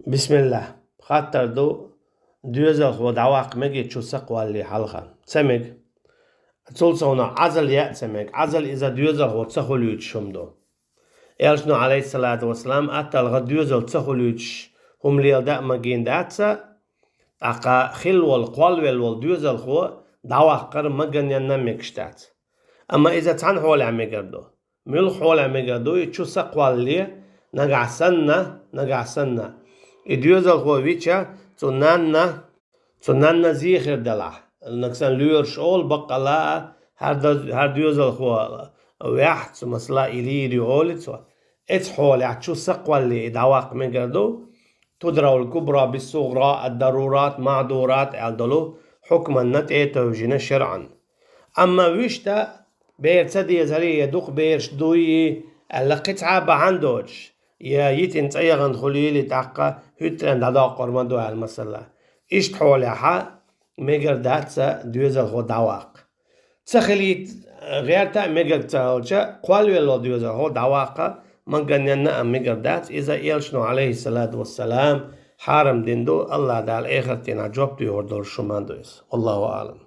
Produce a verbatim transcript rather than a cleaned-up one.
Бисмиллах. Хаттар ду, доьзалхо дӀаваккха мегий чу сакхвалле хьалха? Ца мег. Цул совнагӀа Ӏазал яа ца мег. Ӏазал иза доьзалхо ца хулуьйтуш хӀума ду. Элчано, алейхиссалату вассалам, атталга доьзал ца хулуьйтуш хӀума леладаь а магийна дац, тӀаккха хилла волу, кхолвелла волу доьзалхо дӀаваккхар маганенна мегаш дац. Амма иза цхьана хьолехь мегар ду. Муьлха хьолехь мегар ду, и чу сакхвалле, нагахь санна, нагахь санна. И доьзалхо вича, цу нанна, цу нанна зехир далахь. Нагахь санна лоьраш олу баккъала а, хӀара доьзалхо ваьхьа, цу масала и лийр ю олу цо. Эцу хьолехь чу сакхвалле и дӀаваккха мегар ду, тудрал кубра биссугӀра, ад-дарурат, маъдурат аьлла долу хьукманна тӀе а тевжина шарӀан. Амма вуьшта бер ца дезарий, я дукха бераш дуй аьлла кхин цхьа а бахьана доцуш, я йитина цӀа яхана хуьлийла тӀаккха хӀуьттаренна дӀадоккхур ма ду аьлла масала. Иштта хьолехьа мегар дац доьзалхо дӀаваккха. Ца хилийта гӀерта а мегар ца хилча, кхолвелла доьзалхо дӀаваккха маганенна а мегар дац, иза Элчано, алейхиссалату вассалам, хьарам дина ду, Аллах Дала эхартана жоп доьхур долуш хӀума ду иза. Валлаху аълам.